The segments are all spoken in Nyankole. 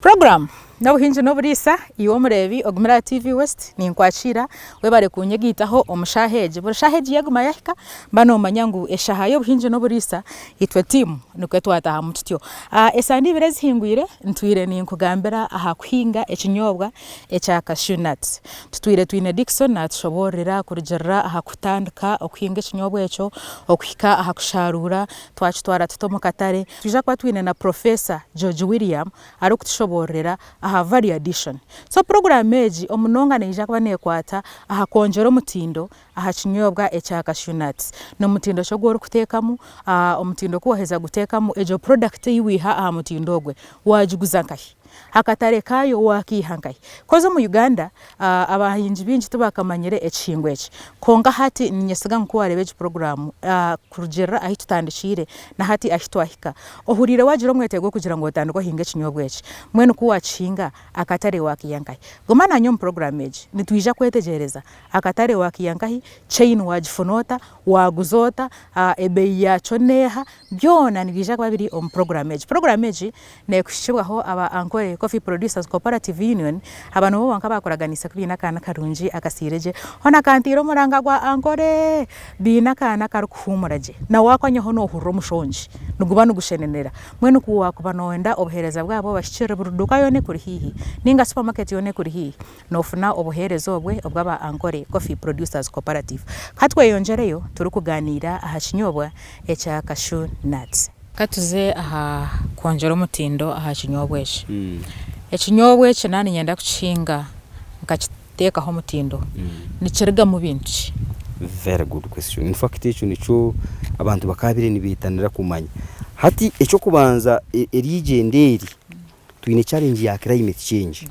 Puroguraamu n'obuhingi n'oburiisa, iwe omureebi ogumire aha TV West ninkwakiira webare kunyegaitaho omu shaaha egi. Buri shaaha egi yaguma yahika ba nomanya ngu eshaaha y'obuhingi n'oburiisa itwe tiimu nikwo twataahamu tutyo. Esande ibiri ezihingwire ntwire ninkugambira aha kuhinga ekinyobwa ekya cashew nuts. Tutwire twine Dickson natushoboororera kurugiirira aha kutandika okuhinga ekinyobwa ekyo okuhika aha kusharuura twakitwara tuta omu katare. Nitwija kuba twine na Professor George William arikutushoboororera aha value addition. So puroguraamu egi omunonga neija kuba neekwata aha kwongyera omutindo aha kinyoobwa ekya cashew nuts. N'omutindo ki ogu orikuteekamu, omutindo ku waaheza kuguteekamu egyo product ei waiha aha mutindo ogwe waagiguza nkahi? Akatare kaayo waakaiha nkahi? Koz omu Uganda abahingi baingi tibakamanyire ekihingwa eki. Kwonka hati niinyesiga ngu ku waareeba egi puroguraamu kurugiirira ahu tutandikiire na hati ahu twahika, ohuriire waagira omwetengo gw'okugira ngu otandike ohinge ekinyobwa eki. Mbwenu ku waakihinga, akatare waakaiha nkahi? Guma naanye omu puroguraamu egi, nitwija kwetegyereza akatare waakaiha nkahi, chain waagifuna ota, waaguza ota, ebeeyi yaakyo n'eha, byona nibiija kuba biri omu puroguraamu egi. Puroguraamu egi Neekuhikibwaho aba Ankole Coffee Producers Cooperative Union, aba nibo bonka abaakuraganiise ku baine akaana karungi akasiire gye. Hoona kanteire omuranga gwa Ankole! Baine akaana akarikuhuumura gye. Na waakanyaho noohurira omushongi niguba nigushenenera. Mbwenu ku waakuba nooyenda obuheereza bwabo obahikirire buri duuka yoona ekuri haihi nainga supamaketi yoona ekuri haihi, noofuna obuheereza obwe obw'aba Ankole Coffee Producers Cooperative. Ka tweyongyereyo turikugaaniira aha kinyobwa ekya cashew nuts. Ka tuze aha kwongyera omutindo aha kinyobwa eki. Ekinyobwa eki naaba niinyenda kukihinga nkakiteekaho omutindo, nikirugamu bintu ki? Very good question. In fact ekyo nikyo abantu bakaabaire nibeetanira kumanya. Hati eky'okubanza eriigyenda eri, twine challenge ya climate change.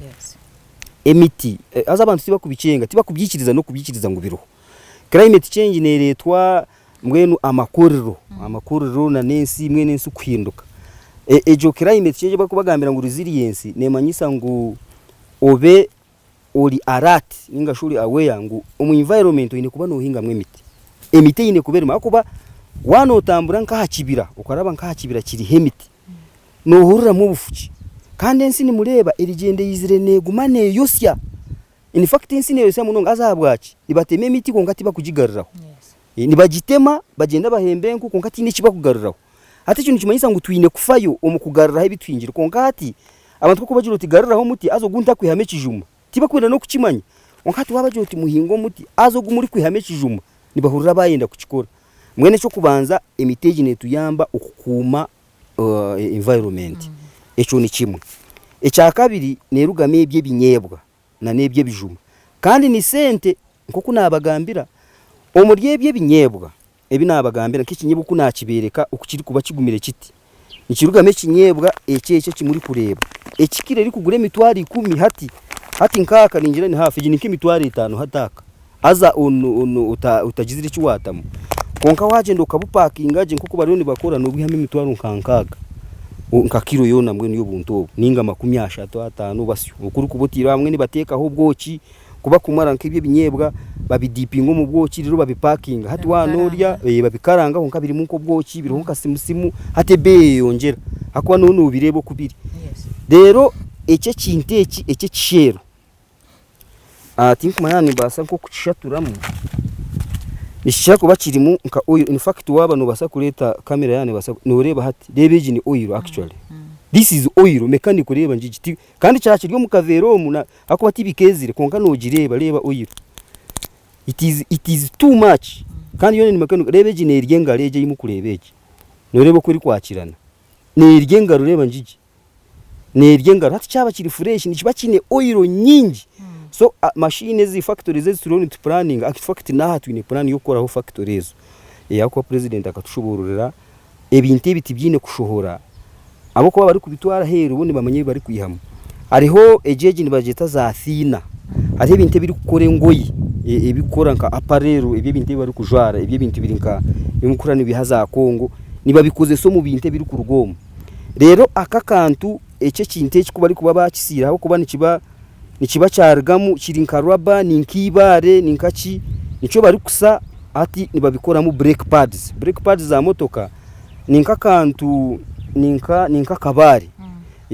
Emiti, haza abantu tibakubikyenga, tibakubyikiriza n'okubyikiriza ngu biriho. Climate change neereetwa Mbwenu amakuriro, amakuriro na n'ensi mbwenu ensi kuhinduka. Egyo climate change ei barikubagambira ngu resilience neemanyisa ngu obe ori alert ninga shi ori aware ngu omu environment oine kuba noohingamu emiti. Emiti eine kuba erimu ahakuba waaba nootambura nk'aha kibira okaraba nk'aha kibira kiriho emiti, noohuriramu obufuki. Kandi ensi nimureeba erigyenda eyizire neeguma neeyosya. In fact ensi neeyosya munonga haza ahabwaki? Nibatema emiti kwonka tibakugigaruraho. Nibagitema bagyenda bahemba enku kwonka tihaine eki bakugaruraho. Hati ekyo nikimanyisa ngu twine kufayo omu kugaruraho ebi tuhingire kwonka hati abantu ku orikubagira oti garuraho omuti haza ogu ntakwihamu ekijuma tibakwenda n'okukimanya. Kwonka hati waabagira oti muhinge omuti haza ogu murikwihamu ekijuma nibahurira baayenda kukikora. Mbwenu eky'okubanza emiti egi neetuyamba okukuuma environment ekyo ni kimwe. Ekyakabiri neerugamu eby'ebinyeebwa. na n'eby'ebijuma. Kandi ni sente, nk'oku naabagambira, omuri ebyo ebinyeebwa ebi naabagambira, nk'ekinyeebwa oku naakibeereka oku kirikuba kigumire kiti, nikirugamu ekinyeebwa eki eki eki murikureeba, eki kiro erikugura emitwaro ikumi hati, hati nk'aka ningira ni haafu, egi ni nk'emitwaro etaano hati aka, haza otagizire eki waatamu. Kwonka waagyenda okabupakinga gye nk'oku bariyo nibakora, noobwihamu emitwaro nka nkaaga, nka kiro yoona mbwenu y'obuntu obu, nainga makumi ashatu, ataano basyo. Oku orikuba otiireho abamwe nibateekaho obwoki kubakumara nk'eby'ebinyeebwa babidipinga omu bwoki reero babipakinga. Hati waaba noorya babikaranga kwonka birimu nk'obwoki, biriho nka simusimu, hati ebeeyi eyeyongyera ahakuba nooba noobireeba oku biri. Reero eki ekintu eki eky'ekisheero. Tinkumanya yaaba nimbaasa nk'okukishaturamu, nikikira kuba kirimu nka oil, in fact waaba noobaasa kureeta camera yaaba neebaasa, nooreeba hati, reeba egi ni oil actually, this is oil mechanical reeba ngigi ti kandi kyaba kiri omu kaveera omu ahakuba tibikeezire kwonka noogireeba, reeba oil, it is it is too much kandi yoona ni mechanical, reeba egi neerya engaro egi ei murikureeba egi, nooreeba oku erikwakirana, neerya engaro reeba ngigi. Nerya engaro hati kyaba kiri fresh nikiba kiine oil nyingi so machine ezi factories ezi turiyo nitu planninga in fact naha twine plan yokukoraho factory ezo ahakuba president akatushobororera ebintu ebi tibyine kushohora ahabw'okuba abarikubitwara aheeru bo nibamanya ebi barikwihamu. Hariho egi egi nibagyeta za thinner hariho ebintu ebirikukora engoye ebirikukora nka apparel ebi ebintu ebi barikujwara ebi ebintu biri nka ebirikukora nibiiha za Congo nibabikozesa omu bintu ebirikuruga omu. Reero aka akantu eki ekintu eki ku barikuba baakisiire ahabw'okuba nikiba nikiba kyarugamu kiri nka rubber ni nk'eibaare ni nka ki, nikyo barikusa hati nibabikoramu brake pads. Brake pads za motoka ni nk'akantu ni nka ni nk'akabaare.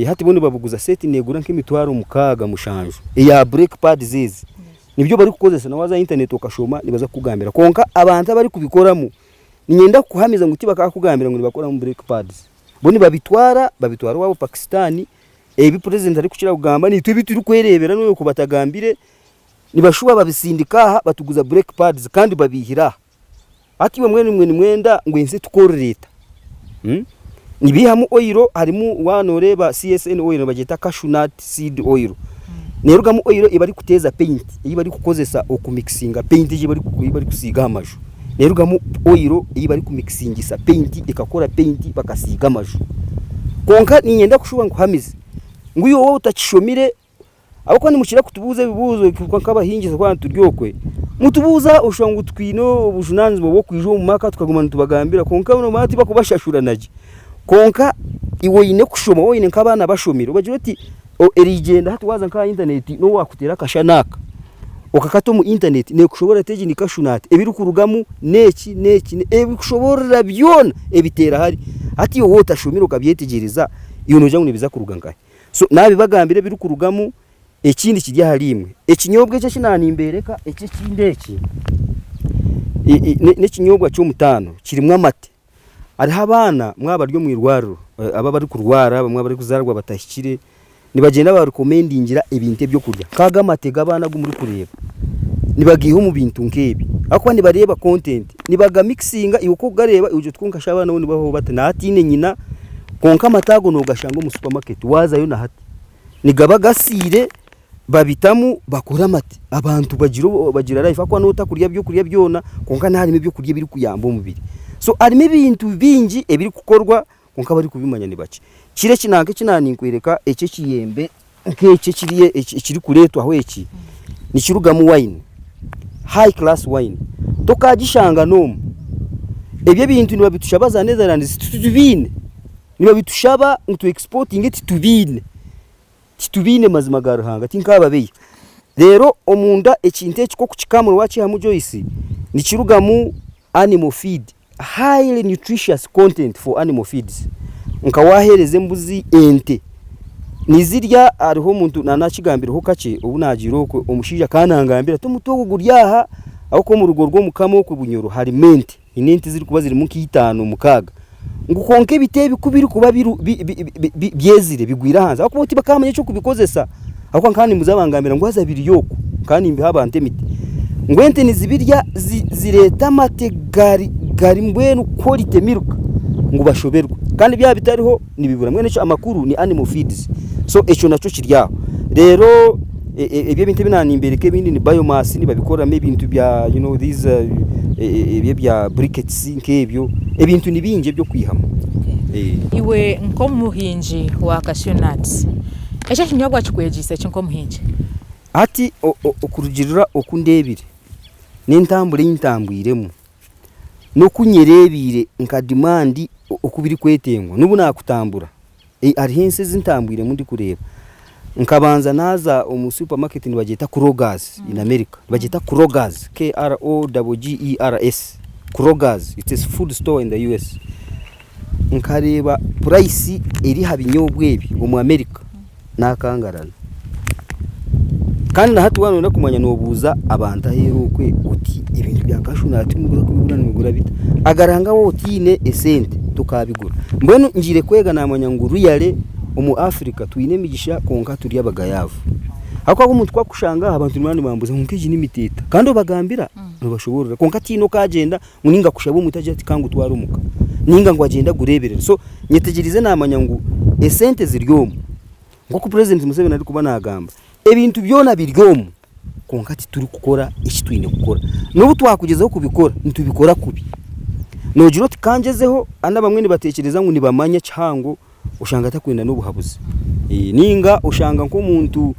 Hati bo nibabuguza seeti neegura nk'emitwaro mukaaga mushanju eya brake pads ezi. Nibyo barikukozesa na waaza aha intaneti okashoma nibaza kukugambira. Kwonka abantu abarikubikoramu niinyenda kukuhamiza ngu tibakakugambira ngu nibakoramu brake pads. Bo nibabitwara babitwara owaabo Pakistan, ebi purezidenti arikukira kugamba naitwe ebi turikwereebera n'obu okuba atagambire, nibashuba babisindika aha batuguza brake pads kandi babiihire aha. Hati iwe mbwenu imwe nimwenda ngu ensi etukorere eta? Nibiihamu oil harimu waaba nooreeba CSN oil nibagyeta cashew nut seed oil. Neerugamu oil ei barikuteeza paint ei barikukozesa okumikisinga paint egi ei barikusiiga aha maju. Neerugamu oil ei barikumikisingisa paint ekakora paint bakasiiga amaju. Kwonka niinyenda kushuba nkuhamize ngu iwe waaba otakishomire Ahabw'okuba nimukira kutubuuza ebibuuzo nk'abahingi twaba turi okwe, mutubuuza oshusha ngu twine obujunaanizibwa bw'okwija omu maka tukaguma nitubagambira kwonka noomanya tibakubashashura na gye. Kwonka iwe oine kushoma waaba oine nk'abaana bashomire obagire oti eriigyenda hati waaza nk'aha intaneti n'obu waakuteera akashana aka okakata omu intaneti neekushoboorora eti egi ni kashunaati ebirikurugamu n'eki n'eki ebikushoboorora byona ebiteera hari. Hati iwe waaba otashomire okabyetegyereza iwe noogira ngu nibiza kuruga nkahi? So naabibagambira ebirikurugamu, ekindi kiri ahari imwe. Ekinyobwa eki eki naanimbeereka, eki ekindi eki, n'ekinyobwa ky'omutaano kirimu amate. Hariho abaana mwaba bari omu irwariro, aba abarikurwara, abamwe abarikuzaarwa batahikire, nibagyenda babarekomendingira ebintu ebyokurya. Nk'ago amate g'abaana agu murikureeba, nibagaiha omu bintu nk'ebi ahabw'okuba nibareeba content, nibagamikisinga iwe ku orikugareeba ogira oti kwonka shi abaana bo nibabaho bata? Naatiine nyina. Kwonka amata ago noogashanga omu supamaketi waazayo na hati. Nigaba gasiire, babitamu bakora amate. Abantu bagira bagira life ahakuba nooba otakurya byokurya byona kwonka niho harimu ebyokurya ebirikuyamba omubiri. So harimu ebintu bingi ebirikukorwa kwonka abarikubimanya ni bakye. Kiro eki nanka eki naaninkworeka eky'ekiyembe nk'eki ekiri ekirikureetwaho eki, nikirugamu wine, high class wine. Tokaagishanga n'omu. Ebi ebintu nibabitushaba za Netherlands titubiine. Nibabitushaba ngu tu exportinge titubiine. Titubiine mazima ga Ruhanga, tinkaababeiha. Reero omunda ekintu eki ku orikukikamura waakiihamu Joyce, nikirugamu animal feed. Highly nutritious content for animal feeds nka waheereza embuzi, ente nizirya hariho omuntu nanakigambireho kakye obu nagiire okwe omushaija akaba nangambira ati omuti ogu guri aha ahabw'okuba omu rugo rw'omukama okwe Bunyoro harimu ente, haine ente ezirikuba zirimu nka itaano mukaaga ngu kwonka ebiti ebi kubirikuba byezire bigwire ahansi ahabw'okuba bo tibakamanya eky'okubikozesa. Ahabw'okuba nkaba nimbuza bangambira ngu haza biri okwo, nkaba nimbiha abantu emiti. Ngu ente nizibirya zireeta amate gari gari mbwenu quality milk ngu bashoberwe. Kandi byaba bitariho nibibura. Mbwenu ekyo amakuru ni animal feeds. So ekyo nakyo kiri aho. Reero ebyo ebintu ebi naaba nimbereka ebindi ni biomass nibabikoramu ebintu bya you know these ebi ebya briquettes nk'ebyo. Ebintu ni bingi eby'okwihamu. Iwe nk'omuhingi wa cashew nuts, Eki ekinyobwa kikwegyeise ki nk'omuhingi? Hati okurugiirira oku ndeebire n'entambura ei ntambwiremu n'oku nyereebiire nka dimandi oku birikwetengwa n'obu naakutambura hariho ensi ezi ntambwiremu ndikureeba. Nkabanza naaza omu supamaketi nibagyeta Kroger's in America nibagyeta Kroger's K-R-O-G-G-E-R-S Kroger's it's a food store in the US. Nkareeba purayisi eri aha binyobwa ebi omu America nakangarana. Kandi na hati waaba nooyenda kumanya noobuuza abantu aheeru okwe oti ebintu bya cashew nut nimubura kubigura nibigura bita? Agaranga waaba otiine esente tokaabigura. Mbwenu ngiire kwega naamanya ngu really omu Africa twine emigisha kwonka turi abagayaavu. Ahabw'okuba omuntu ku akushanga aha abantu nibaba nibambuuza ngu nk'egi n'emiti eta? Kandi obagambira nobashoboorora kwonka tihaine okagyenda ngu ninga kushaba omuntu agire ati kangutware omuka ninga ngu agyende agureeberere. So nyetegyereize naamanya ngu esente ziri omu. Nk'oku Purezidenti Museveni arikuba naagamba, ebintu byona biri omu kwonka titurikukora eki twine kukora. N'obu twakugyezaho kubikora, nitubikora kubi. Noogira oti kangyezeho kandi abamwe nibatekyereza ngu nibamanya kihango oshanga atakwenda n'obuhabuzi. Ninga oshanga nk'omuntu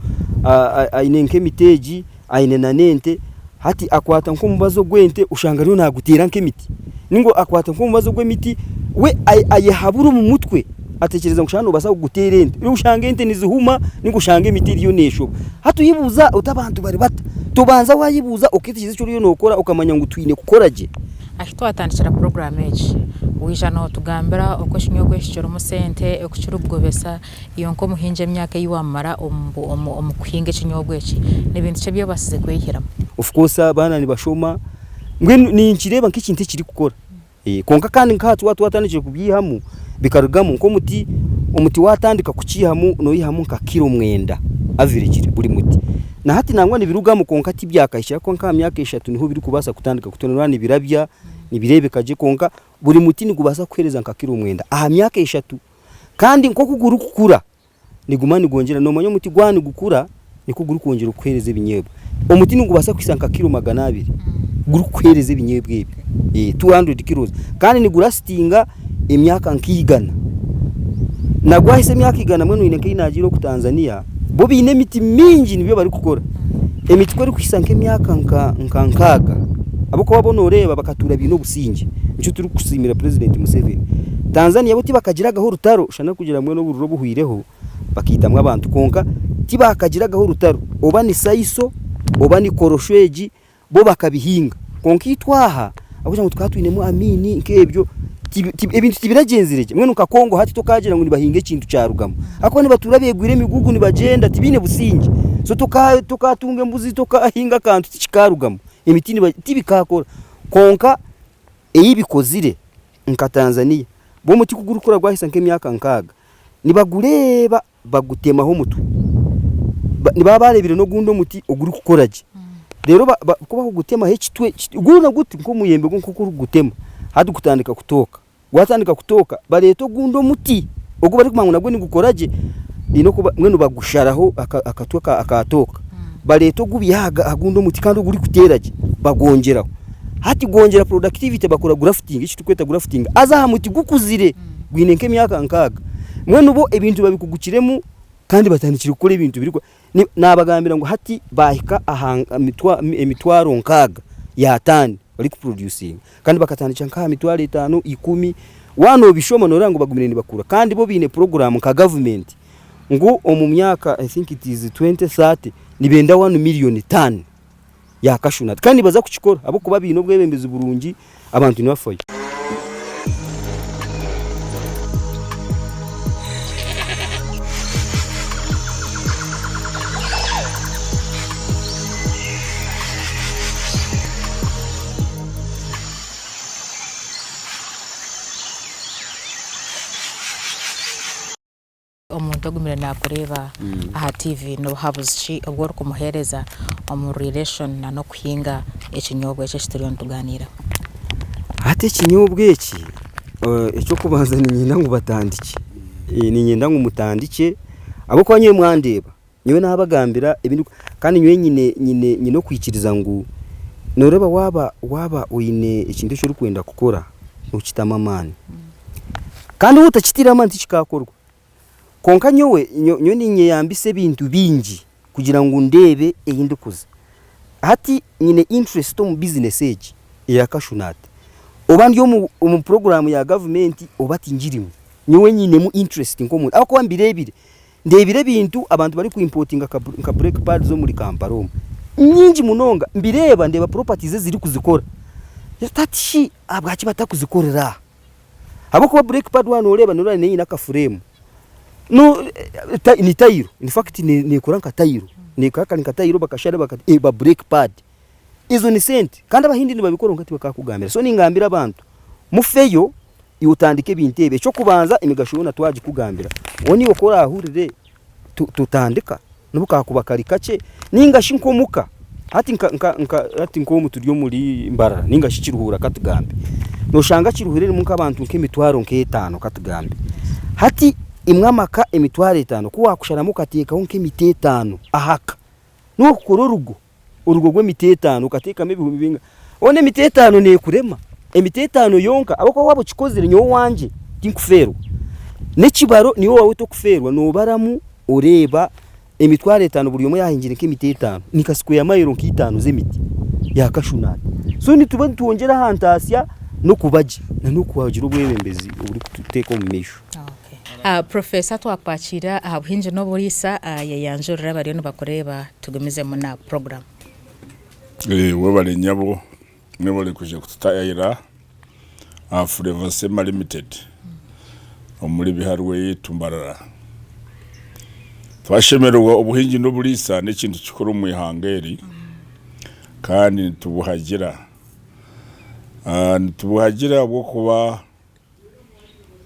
aine nk'emiti egi, aine n'ente, hati akwata nk'omubazi ogw'ente oshanga ariyo naaguteera nk'emiti. Ninga akwata nk'omubazi ogw'emiti we ayehabura omu mutwe atekyereza ngu shana noobaasa kuguteera ente. Reero oshanga ente nizihuma ninga oshanga emiti eriyo neeshoba. Hati oyebuuza oti abantu bari bata? Tobanza waayebuuza okeetegyereza eki oriyo nookora okamanya ngu twine kukora gye. Ahi twatandikira puroguraamu egi, waija nootugambira oku ekinyobwa eki kirimu sente, oku kirikugobesa, iwe nk'omuhingi emyaka ei waamara omu kuhinga ekinyobwa eki, ni bintu ki ebi obaasize kwehiramu? Of course abaana nibashoma, mbwenu ninkireeba nk'ekintu ekirikukora. Kwonka kandi nka hati twatandikire kubyihamu bikarugamu nk'omuti, omuti watandika kukiihamu noihamu nka kiro mwenda average buri muti. Na hati nangwa nibirugamu kwonka tibyakahikire ahabw'okuba nk'aha myaka eshatu niho birikubaasa kutandika kutona noreeba nibirabya nibireebeka gye kwonka buri muti nigubaasa kukuheereza nka kiro mwenda aha myaka eshatu. Kandi nk'oku gurikukura niguma nigwongyera. Noomanya omuti gwaba nigukura nikwo gurikwongyera kukuheereza ebinyeebwa. Omuti nigubaasa kuhitsya nka kiro 200 gurikukuheereza ebinyeebwa ebyo, 200 kilos. Kandi nigurasitinga emyaka nka igana. Na gwahitsya emyaka igana mbwenu oine nk'ei naagiire oku Tanzania, bo baine emiti mingi nibyo barikukora. Emiti ku erikuhitsya nk'emyaka nka nkaaga, ahabw'okuba bo nooreeba bakatuura baine obusingye. Nikyo turikusiimira Purezidenti Museveni. Tanzania bo tibakagiragaho orutaro shana kugira mbwenu obururu obuhwireho bakaitamu abantu kwonka tibakagiragaho orutaro oba ni saiso oba ni korosho egi bo bakabihinga kwonka itwe aha ahabw'okugira ngu tukaba twinemu amiini nk'ebyo ebintu tibiragyenzire gye mbwenu nka Congo hati tokagira ngu nibahinga ekintu kyarugamu ahabw'okuba nibatuura beegwire emigugu nibagyenda tibaine busingye so tokatunga embuzi tokahinga akantu tikikarugamu emiti tibikakora kwonka ei bikozire nka Tanzania bo omuti ku gurikukura gwahitsya nk'emyaka nkaaga nibagureeba bagutemaho omutwe. Nibaba baareebire n'ogundi omuti ogurikukora gye. Reero ku barikugutemaho ekitwe, gwona guti nk'omuyembe gwo nk'oku orikugutema, hati gutandika kutooka. Gwatandika kutooka, bareeta ogundi omuti ogu barikumanya ngu nagwo nigukora gye, baine oku mbwenu bagusharaho akatwe akatooka. Bareeta ogu baiha aha gundi omuti kandi ogurikuteera gye, bagwongyeraho. Hati gwongyera productivity bakora grafting eki turikweta grafting haza aha muti gukuzire gwine nk'emyaka nkaaga. Mbwenu bo ebintu babikugukiremu kandi batandikire kukora ebintu biri nabagambira ngu hati bahika aha emitwaro nkaaga ya taani barikuproducinga kandi bakatandikira nk'aha mitwaro etaano, ikumi. Waaba nobishoma noreeba ngu bagumire nibakura kandi bo baine puroguraamu nka gavumenti ngu omu myaka I think it is 2030 nibenda one million taani. ya cashew nut kandi nibaza kukikora ahabw'okuba baine obwebembezi burungi abantu nibafayo. Omuntu ogumire naakureeba aha TV n'obuhabuzi ki obu orikumuheereza omu relation na n'okuhinga ekinyobwa eki eki turiyo nitugaaniiraho? Hati ekinyobwa eki, eky'okubanza niinyenda ngu batandikye, niinyenda ngu mutandikye ahabw'okuba nyowe mwandeeba, nyowe naabagambira ebi ndi kandi nyowe nyine nyine nyine okwikiriza ngu nooreeba waaba waaba oine ekintu eki orikwenda kukora, nookitamu amaani. Kandi waaba otakitairemu amaani tikikaakorwa. Kwonka nyowe, nyowe niinyeyambisa ebintu bingi kugira ngu ndeebe ei ndikuza. Hati nyine interest omu bizinesi egi eya cashew nut. Oba ndi omu omu puroguraamu ya gavumenti oba tingirimu, nyowe nyinemu interest nk'omuntu ahabw'okuba mbireebire. Ndeebire ebintu abantu barikuimpotinga nka brake pads omuri Kampala omu, nyingi munonga. Mbireeba, ndeeba properties ezirikuzikora. Hati shi ahabwaki batakuzikorera aha? Ahabw'okuba brake pad waaba nooreeba nooreeba neyo eine akafureemu. No ni tayiro, in fact neekora nka tayiro, neekora nka tayiro bakashara bakati eba brake pad. Ezo ni sente kandi abahindi nibabikora kwonka tibakakugambira. So ningambira abantu mufeyo iwe otandike ebintu ebi. Eky'okubanza emigasho yoona twagikugambira. Mbwenu iwe ku oraahurire tutandika nobu kakuba kari kakye ninga shi nk'omuka hati nka nka nka hati nk'omu turi omuri Mbarara ninga shi Kiruhura katugambe noshanga Kiruhura erimu nk'abantu nk'emitwaro nk'etaano katugambe hati imwe amaka emitwaro etaano ku wakusharamu okateekaho nk'emiti etaano aha ka n'okukora orugo orugo rw'emiti etaano okateekamu ebihumi binga hoona emiti etaano neekurema emiti etaano yonka ahabw'okuba waaba okikozire nyowe owangye tinkufeerwa n'ekibaro niiwe owaawe tokufeerwa noobaramu oreeba emitwaro etaano buri omwe yaahingire nk'emiti etaano ni nka sikweya mayiro nk'itaano z'emiti ya cashew nut so nituba nitwongyera aha ntaasya n'okuba gye n'okugira obwebembezi oburikututeeka omu maisho. Professor twakwakiira aha buhingi n'oburiisa yeyanjurire abariyo nibakureeba tugumizemu na puroguramu. Webale nyabo. Mwebare kwija kututayayira aha Flavour Sema Limited omuri Biharwe yaitu Mbarara. Twashemererwa obuhingi n'oburiisa n'ekintu kikuru omu ihanga eri kandi nitubuhagira. Nitubuhagira ahabw'okuba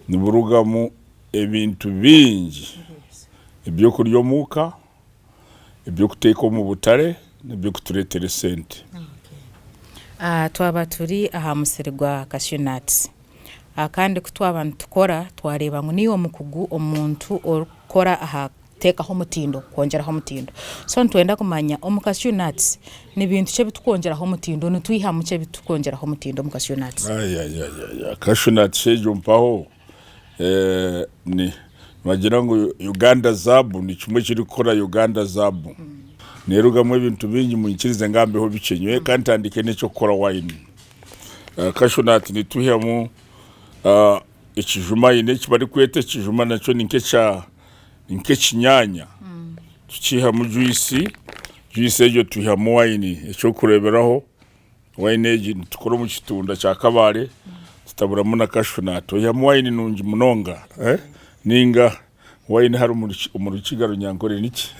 niburugamu ebintu bingi eby'okurya omuka, eby'okuteeka omu butare n'eby'okutureetera esente. Twaba turi aha musiri gwa cashew nuts kandi ku twaba nitukora twareeba ngu niiwe omukugu omuntu orikukora aha kuteekaho omutindo, kwongyeraho omutindo. So nitwenda kumanya omu cashew nuts ni bintu ki ebiturikwongyeraho omutindo, nitwihamu ki ebiturikwongyeraho omutindo omu cashew nuts? Ayayayaya cashew nuts egyo mpaho ni nibagira ngu Uganda zaabu ni kimwe ekirikukora Uganda zaabu. Neerugamu ebintu bingi mwikirize ngambeho bikye. Nyowe ka ntandike n'eky'okukora wayini. Cashew nut nitwihamu ekijuma haine eki barikweta ekijuma nakyo ni nk'ekya nk'ekinyaanya tukiihamu juyisi, juyisi egyo twihamu wayini. Eky'okureeberaho Wayini egi nitukora omu kitunda kya Kabale tutaburamu na cashew nut. Oihamu wayini nungi munonga ninga wayini hari omu Rukiga Runyankore niki?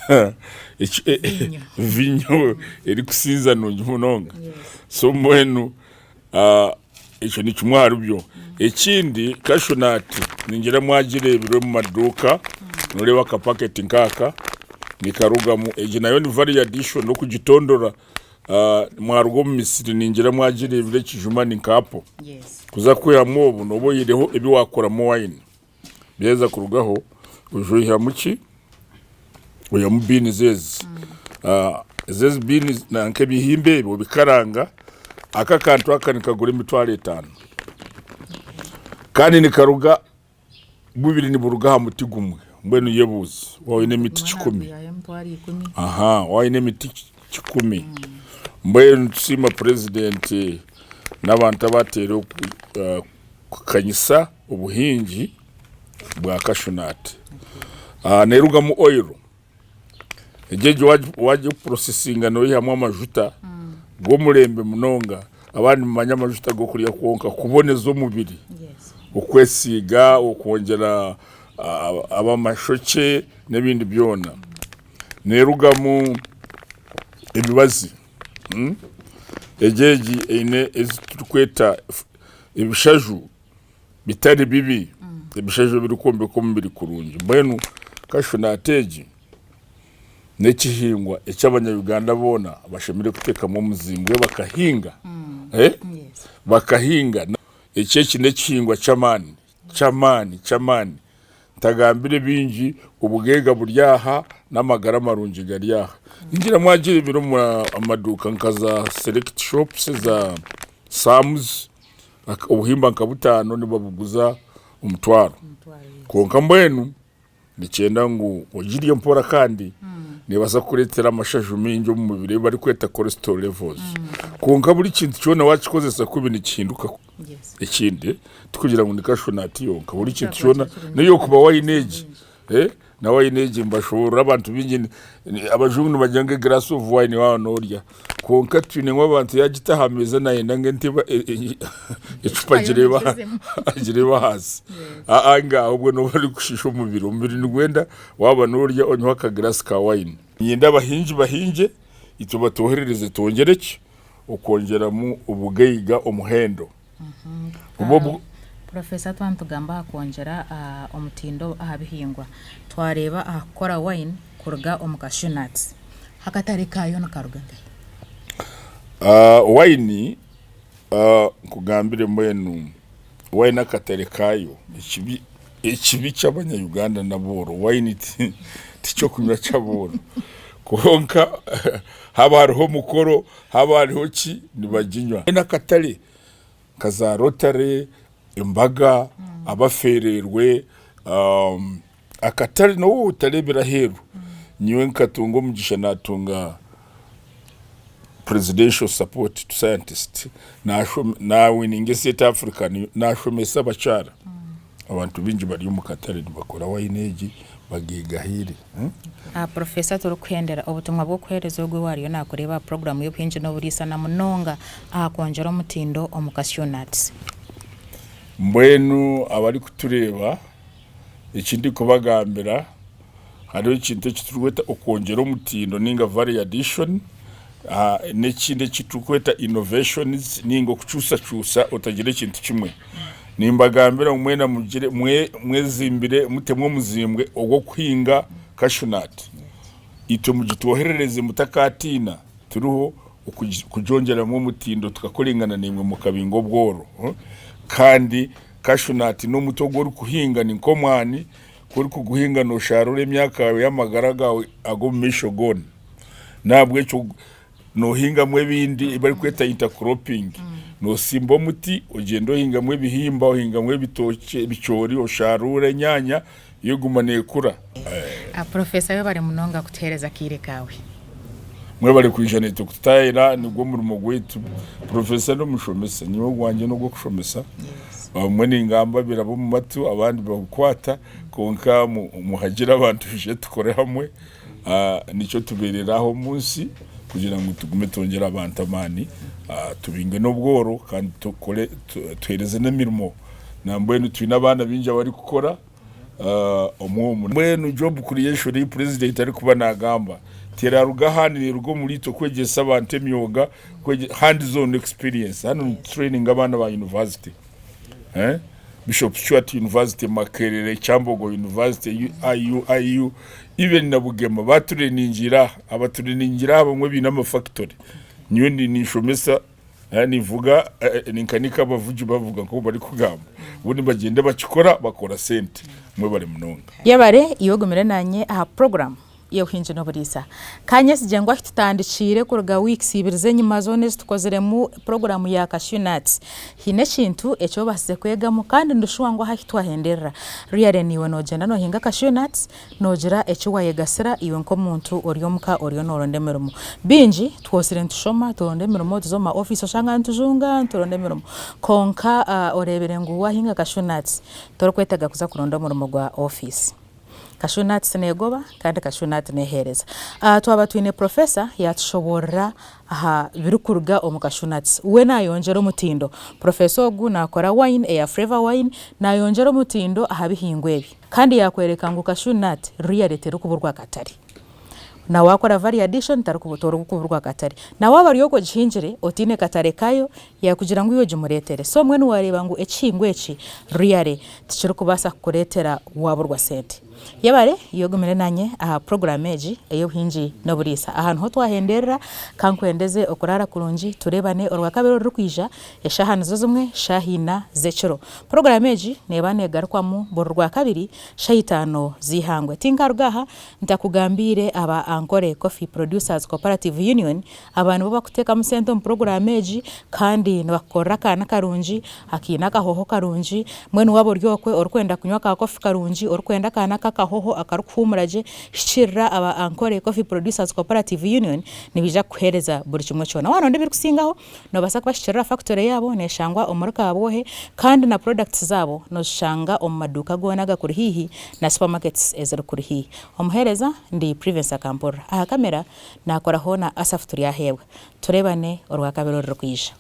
Vinyo erikusinza nungi munonga. So mbwenu ekyo ni kimwe ahari byo. Ekindi cashew nut ningira mwagireebire omu maduuka noreeba akapaketi nkaaka nikarugamu. Egi nayo ni value addition okugitondora. Mwaruga omu misiri ningira mwagireebire ekijuma ni nka apo. Kuza kwihamu obu nooba oihireho ebi waakoramu wayini. Byaheza kurugaho oija oihamu ki? Oihamu biinizi ezi. Ezi ezi biinizi nanka ebihimba ebi obikaranga, aka akantu aka nikagura emitwaro etaano. Kandi nikaruga Bubiri niburuga aha muti gumwe. Mbwenu yebuuze waaba oine emiti kikumi. Aha, waaba oine emiti kikumi. Mbwenu nitusiima purezidenti n'abantu abaateireho kukanyisa obuhingi bwa cashew nut. Neerugamu oil. Egyo egyo waagiporosesinga noihamu amajuta g'omurembe munonga. Abandi nibamanya amajuta g'okurya kwonka kuboneza omubiri, okwesiiga, okwongyera ab'amashokye n'ebindi byona. Neerugamu emibazi. Egyo egi eine ezi turikweta ebishaju. bitari bibi ebishaija ebirikwombeka omubiri kurungi. Mbwenu cashew nut egi n'ekihingwa eki abanya-Uganda boona bashemereire kuteekamu omuzimbwe bakahinga, bakahinga. Eki eki n'ekihingwa ky'amaani, ky'amaani, ky'amaani. Ntagambire bingi, obugaiga buri aha n'amagara marungi gari aha. Ningira mwagireebire omu maduuka nka za Select Shops, za Sam's. Obuhimba nka butaano nibabuguza omutwaro. Kwonka mbwenu nikyenda ngu ogirye mpora kandi neebaasa kukureetera amashaju maingi omu mubiri ebi barikweta cholesterol levels. Kwonka buri kintu kyona waakikozesa kubi nikihinduka ekindi. Tikugira ngu ni cashew nut yonka, buri kintu kyona n'eyi okuba wine egi. Na wine egi nibashoboorora abantu baingi abajungu nibagira ngu a glass of wine waaba norya kwonka twine ngu abantu yaagita aha meeza nayenda ngu entebe ecupa agireebe ahansi aa ahobwe nooba orikushiisha omubiri, omubiri nigwenda waaba norya onyweho akagiraasi ka wine. Niinyenda abahingi bahingye itwe batwoherereze twongyere ki? Okwongyeramu obugaiga omuhendo. Professor twaba nitugamba aha kwongyera omutindo aha bihingwa, twareeba aha kukora wine kuruga omu cashew nuts, akatare kaayo nikaruga nkahi? Wine nkugambire mbwenu wine akatare kaayo ekibi ekibi ky'abanya Uganda n'abooro wine tikyokunywa ky'abooro kwonka haaba hariho omukoro haaba hariho ki nibaginywa. N'akatare nka za rotary, embaga, abafeereirwe, akatare n'obu otareebire aheeru. Nyowe nkatunga omugisha naatunga presidential support to scientist naawininga esente Africa naashomesa abakyara. Abantu baingi bari omu katare nibakora wayini egi. Bagaigahaire. Professor turikuhendera, obutumwa bw'okuheereza ogwo owaariyo naakureeba aha puroguraamu y'obuhingi n'oburiisa na munonga aha kwongyera omutindo omu cashew nuts. Mbwenu abarikutureeba eki ndikubagambira hariho ekintu eki turikweta okwongyera omutindo ninga value addition n'ekindi eki turikweta innovations ninga okukyusakyusa otagira ekintu kimwe. Nimbagambira ngu mwena mugire mwezimbire mutemu omuzimbwe ogw'okuhinga cashew nut. Itwe mugitwoherereze mutakatiina turiho okugyongyeramu omutindo tukakorengana naimwe mukabinga obworo. Kandi cashew nut n'omuti ogu orikuhinga ni nk'omwani, ku orikuguhinga nosharura emyaka yaawe y'amagara gaawe ag'omu maisho goona. N'ahabw'ekyo Noohingamu ebindi ebi barikweta intercropping. Noosimba omuti ogyenda ohingamu ebihimba, ohingamu ebitookye, ebicoori, osharuura enyaanya, yo eguma neekura. Professor webare munonga kutuhereza akaire kaawe. Mwebare kwija naitwe kututaayira nigwo murimo gwaitu. Professor n'omushomesa, nyowe ogwangye n'ogw'okushomesa. Obumwe ningamba biraba omu matu abandi babikwata kwonka muhagire abantu twije tukore hamwe. Nikyo tubeerera aha omu nsi kugira ngu tugume twongyere abantu amaani, tubinge n'obworo kandi tukore tuheereze n'emirimo. Nambwenu twine abaana baingi abarikukora omu omu. Mbwenu job creation ei purezidenti arikuba naagamba teraruga aha neeruga omuri itwe kwegyesa abantu emyoga, hands on experience. Hanu nitutureyininga abaana ba yunivasite. Bishop Stuart University, Makerere, Kyambogo University, IU, IU, even na Bugema batureningira aha, abatureningira aha bamwe baine amafactory. Nyowe ninshomesa ninvuga ninkanika abavugi bavuga nk'oku barikugamba, bo nibagyenda bakikora bakora sente. Mwebare munonga. Yebare iwe ogumire nanye aha program y'obuhingi n'oburiisa. Ka nyesigye ngu ahu tutandikiire kuruga weeks ibiri z'enyima zoona ezi tukoziremu puroguraamu ya Cashew Nuts, haine ekintu eki obaasize kwegamu kandi ndi shuwa ngu ahu twahenderera really naiwe noogyenda noohinga Cashew Nuts noogira eki waayegasira iwe nk'omuntu ori omuka oriyo nooronda emirimo. Baingi twosire nitushoma turonda emirimo tuza omu ma ofiisi oshanga nitujunga nituronda emirimo kwonka oreebire ngu waahinga Cashew Nuts torikwetaaga kuza kuronda omurimo gwa ofiisi. Cashew nuts negoba kandi cashew nut neheereza. Twaba twine professor yatushoboorora aha birikuruga omu cashew nuts. We nayongyera omutindo. Professor ogu nakora wine eya flavour wine, nayongyera omutindo aha bihingwa ebi. Kandi yakworeka ngu cashew nut really terikuburwa akatare. Na wakora value addition torikuburwa akatare. Na waaba ori okwo ogihingire otaine katare kaayo, yaakugira ngu iwe ogimureetere. So mbwenu waareeba ngu ekihingwa eki really tikirikubaasa kukureetera waaburwa sente. Yebare iwe ogumire naanye aha puroguraamu egi ey'obuhingi n'oburiisa. Aha niho twahenderera, ka nkwendeze okuraara kurungi tureebane Orwakabiri orurikwija eshaaha nizo zimwe shaaha ina z'ekiro. Puroguraamu egi neeba neegarukwamu buri Rwakabiri shaaha itaano z'eihangwe. Tinkaruga aha Ntakugambiire aba Ankole Coffee Producers Cooperative Union, aba nibo bakuteekamu sente omu puroguraamu egi kandi nibakukorera akaana karungi akaine akahooho karungi, mbwenu waaba ori okwe orikwenda kunywa ka coffee karungi, orikwenda akaana k'akahoho akarikuhuumura gye, hikiirira aba Ankole Coffee Producers Cooperative Union nibaija kukuheereza buri kimwe kyona. Waaba noronda ebirikusingaho, Noobaasa kubahikirira aha fakitore yaabo neeshangwa omuri Kabwohe kandi na products zaabo noozishanga omu maduuka goona agakuri haihi na supermarkets ezirikuri haihi. Omuheereza ndi Privence Akampurira. Aha kamera naakoraho na Asaph Turyaheebwa. Tureebane Orwakabiri orurikwija.